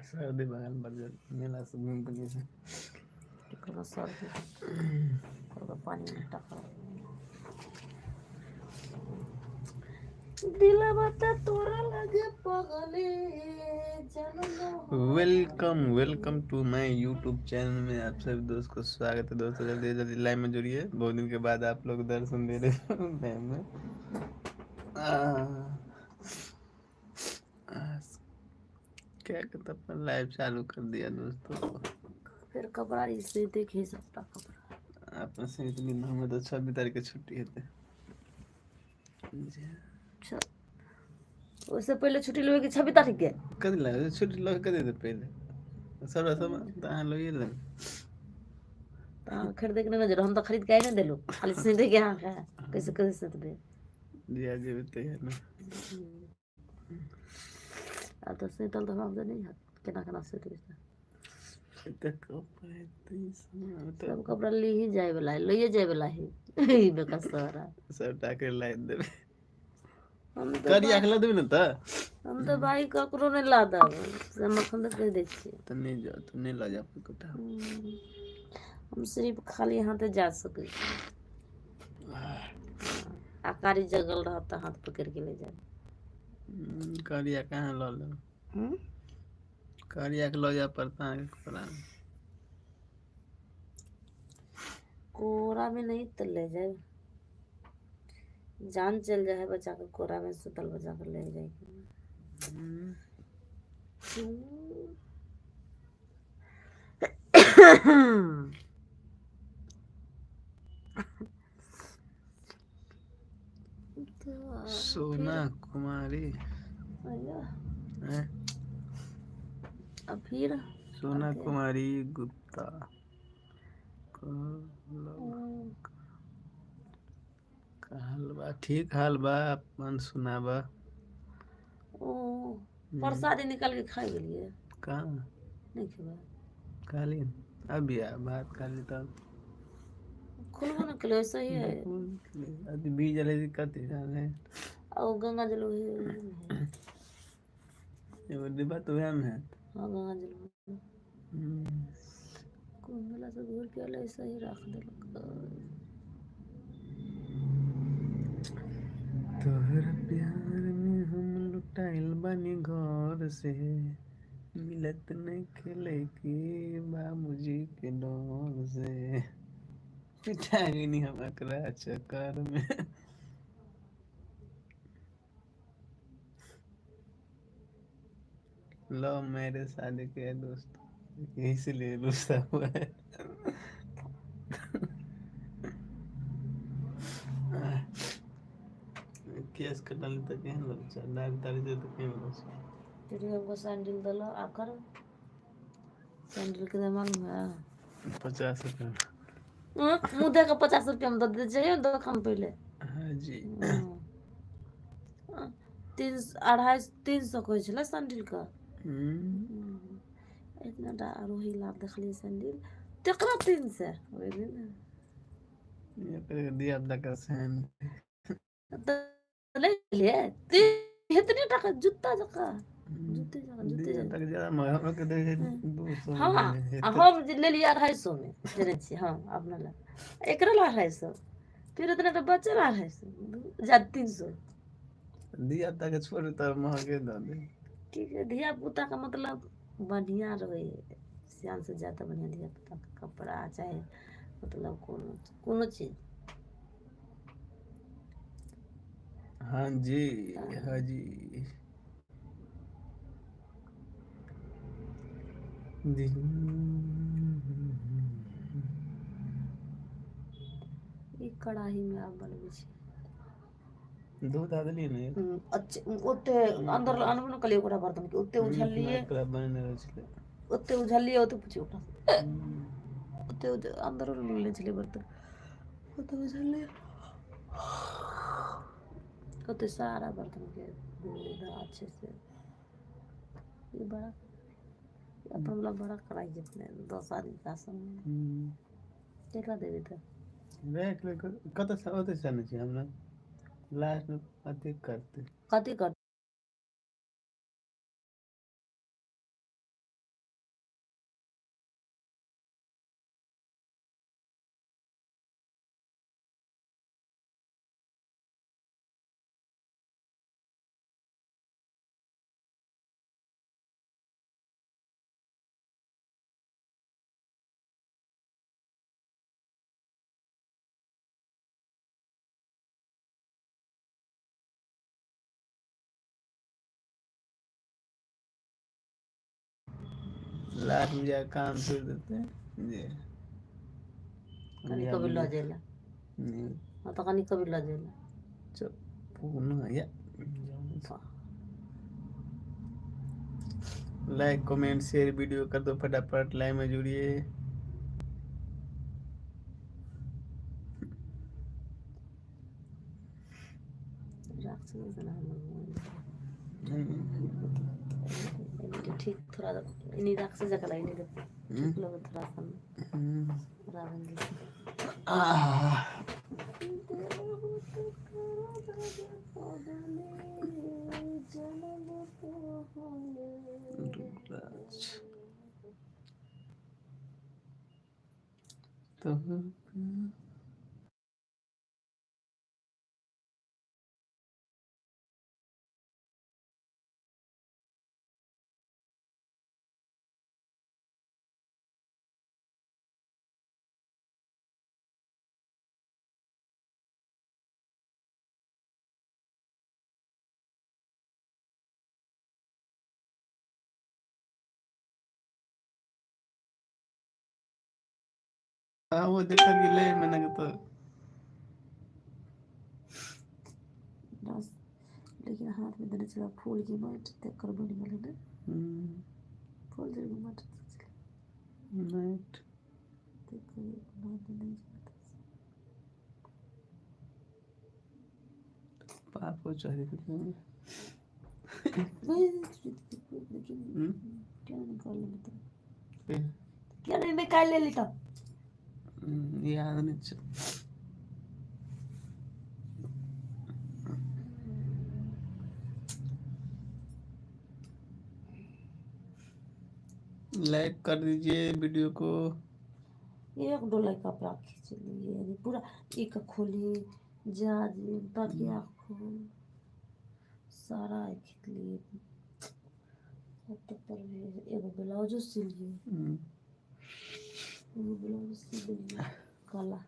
सर्दी बगल बजल मेला से घूम के से केकरो सर्दी ओकरा पानी में टकरा दिलवा त तोरा लगे पगले जनम। Welcome welcome to my YouTube channel में आप सभी दोस्त को स्वागत है। दोस्तों जल्दी जल्दी लाइव में जुड़िए, बहुत दिन के बाद आप लोग दर्शन दे रहे हैं लाइव में। आ, आ, क्या कहता अपन लाइव चालू कर दिया दोस्तों। फिर कपड़ा इसे देखे सबटा कपड़ा अपना से इतनी हमें तो 26 तारीख के छुट्टी हेतै। अच्छा, ओहिसँ पहिले छुट्टी लेबै कि 26 तारीख के? कथी लगे छुट्टी लऽ कऽ देतै पहिले सबटा सामान तऽ अहाँ लइए लेब। तऽ अहाँ खरीदे के नहि ने, हम तऽ खरीद के आइ नहि देलहुँ, खाली सीधे के अहाँके कैसे कैसे सितबै। जिया जेबै तहिया ने। आब तऽ सीतल तऽ हमरा नहि हैत, केना केना सितबै से। एते कपड़ा एते सामान सब कपड़ा ली ही जाय वाला है, लइए जाय वाला है ई बेकसरा। सबटा के लादि देबै। हम तऽ करिया के लऽ देबै ने तऽ। हम तऽ भाय ककरो नहि लादब से हम एखन तक कहि दै छियै। तऽ नहि जाउ तऽ नहि लऽ जायब एकोटा। हम सिर्फ खाली हाथे जा सकै छी। आ कारी जगल रहत तऽ हाथ पकड़ि के ले जायब। करिया कहाँ लऽ लेब? करिया के लऽ जाय पड़त अहाँके कोरा मे। कोरा में नहीं तऽ ले जायब, जान चलि जाइ है बच्चा के कोरा में सुतल बच्चा के ले जायके। सोना कुमारी हैं? आ फिर सोना अथी। कुमारी गुप्ता हाल बा? ठीक हाल बा, अपन सुनाबा। ओ प्रसादी निकाल के खाइ गेलियै। कहाँ? नहि खेबै? खाली अभी आ भात खाली तब। खुलबो नहि केलियै, ऐसे ही है। अथी बीज रहै कथी जाने। आ ओ गंगा जल वही वही में है। एगो डिब्बा तऽ उएह मे हैत। हाँ, गंगा जल वही। कुम्भ मेला से घूर के एलै, ऐसे ही रख देलक। तोहर प्यार में हम लुटाइल बानी, घर से मिलत नहीं खेले के बाबूजी के डर से पिटा गइनी हम एकरा चक्कर में। लव मैरिज शादी के है दोस्तों, इसलिए गुस्सा हुआ है। केस कटल तऽ केहन लगै छै, दाढ़ी ताढ़ी छै तऽ केहन लगै छै? फिर हमको सैंडल देलो, आकर सैंडल के मालूम है? 50 रुपया। मुँह देख के 50 रुपया में दऽ दे, जाइयो दोकान पहिले। हाँ जी। तीन अढ़ाई 300 कहै छलै सैंडल के। इतना टा आरोही लाभ देखलियै सैंडल तेकरा 300 बुझली ने। धिया पुता के सैंडल। तऽ नहि लेलियै इतने टाका जूता जकाँ जूते जकाँ जूते धिया जकाँ। पुता के ज्यादा महंगा के दै छै 200। हँ, आ हम जे लेलियै 250 मे जनै छियै, हँ, अपना लए एकरा लए 250, फिर इतना टा बच्चा लए 250 जा 300। धिया पुता के छोड़ू तऽ महगे दऽ दे। ठीक है, धिया पुता के मतलब बढ़िआँ रहै है, सियान से ज्यादा बढ़िआँ धिया पुताके कपड़ा चाहे मतलब कोनो कोनो चीज। हाँ जी, हाँ जी। ई कड़ाही मे आब बनबै छी। दूध आ देलियै ने? अच्छे ओते अन्दर अनबो ने कलियै ओकरा बर्तन के ओते उझललियै। ओकरा बनेने रहै छलै। ओते उझललियै, ओते पुछियौ ओकरा, ओते अन्दरो लेने छलियै बर्तन, ओते उझललियै, ओते सारा बर्तन के दूध अच्छे से। ई बड़ा अपन वाला बड़ा कड़ाही अपने 10 आदमी का संग केकरा देबै तऽ? राखि ले, कतऽ ओतऽ से आनै छियै हमरा लास्ट मे अथी करतै। कथी करतै? लास्ट में जा काम छोड़ देते हैं जे। कनी कभी लऽ जाइला। नहीं। हाँ तो कनी कभी लऽ जाइला। चल पूर्ण या। लाइक कमेंट शेयर वीडियो कर दो फटाफट, लाइव में जुड़िए। राक्षस ना हम ठीक थोड़ा इन्हीं राक्षस जगह लगी नहीं ठीक लगे थोड़ा सा रावण जैसे। तो हाँ वो देखा गिले मैंने कहा तो बस लेकिन हाथ में देने चला फूल की माटी तक कर बनी गेलै ने। फूल जड़ के माटी चले। नाइट तक बना देने। पाप को चाहिए। लेकिन क्या निकाल ले तो क्या नहीं मैं काल ले लेता। याद नहीं। लाइक कर दीजिए वीडियो को। एक दो लाइक कपड़ा खींच लिए पूरा एक खोली जाजी तकिया खोल सारा खींच लिए। पर भी एगो ब्लाउजो सिलिए, एगो ब्लाउज सी देलिए काला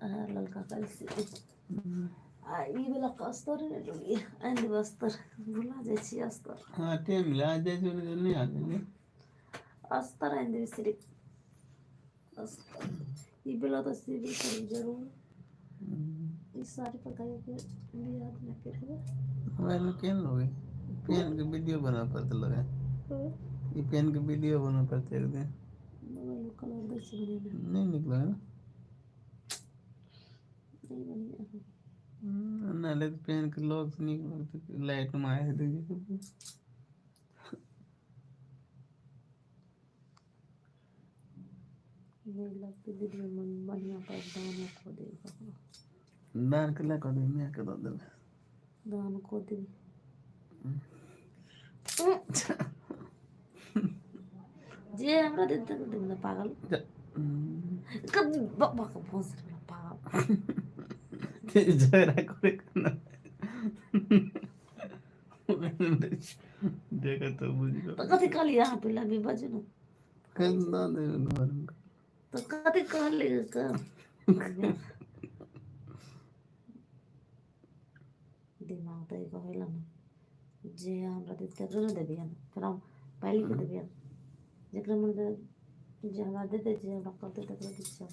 आ ललका काल सी आ ई वाला अस्तर ने लेलिए आनि देबै अस्तर भुला जाइ छी अस्तर। हाँ टाइम मिला जाए जो नहीं आ जाए अस्तर आनि देबै सिर्फ अस्तर। ई ब्लाउज तऽ सीबे करू जरूर। ई साड़ी पर कहियो के बियाह दिना पहिरबै। मोबाइल में केहन लोगे पेन के वीडियो बना पड़ते लगे। ये पेन के वीडियो बना पड़ते एक दिन। मोबाइल में कलर दै छै बनेने। नहीं निकला है ना। नहीं बढ़िया। ना ले पेन के लोग निकल लाइट में आए देखिए। नहीं लगते वीडियो में बढ़िया पर दान को दे। दान के ला कर दे मैं के दे दे दान को दे। जे हमरा दे दे ना पागल कब बक भोंस पागल झगड़ा करे ना देखा तो बुझ तो कथी कहली अहाँ पहिले अभी बाजू ना। कल ना दे घर में तो कथी कहली दिमाग तऽ कहला ना जे हमरा दे तकरे ने देबियै फेर हम पाइ के देबियै जकरा मन जे हमरा देतै जे हमरा कहतै तकरे दै छियै।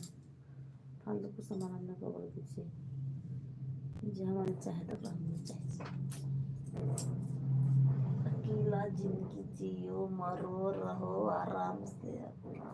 फालतू के सामान हम नहि ककरो दै छियै। जे हमरा नहि चाहे तकरा हम नहि चाहै छियै। अकेला जिंदगी जियो मरो रहो आराम से अपना।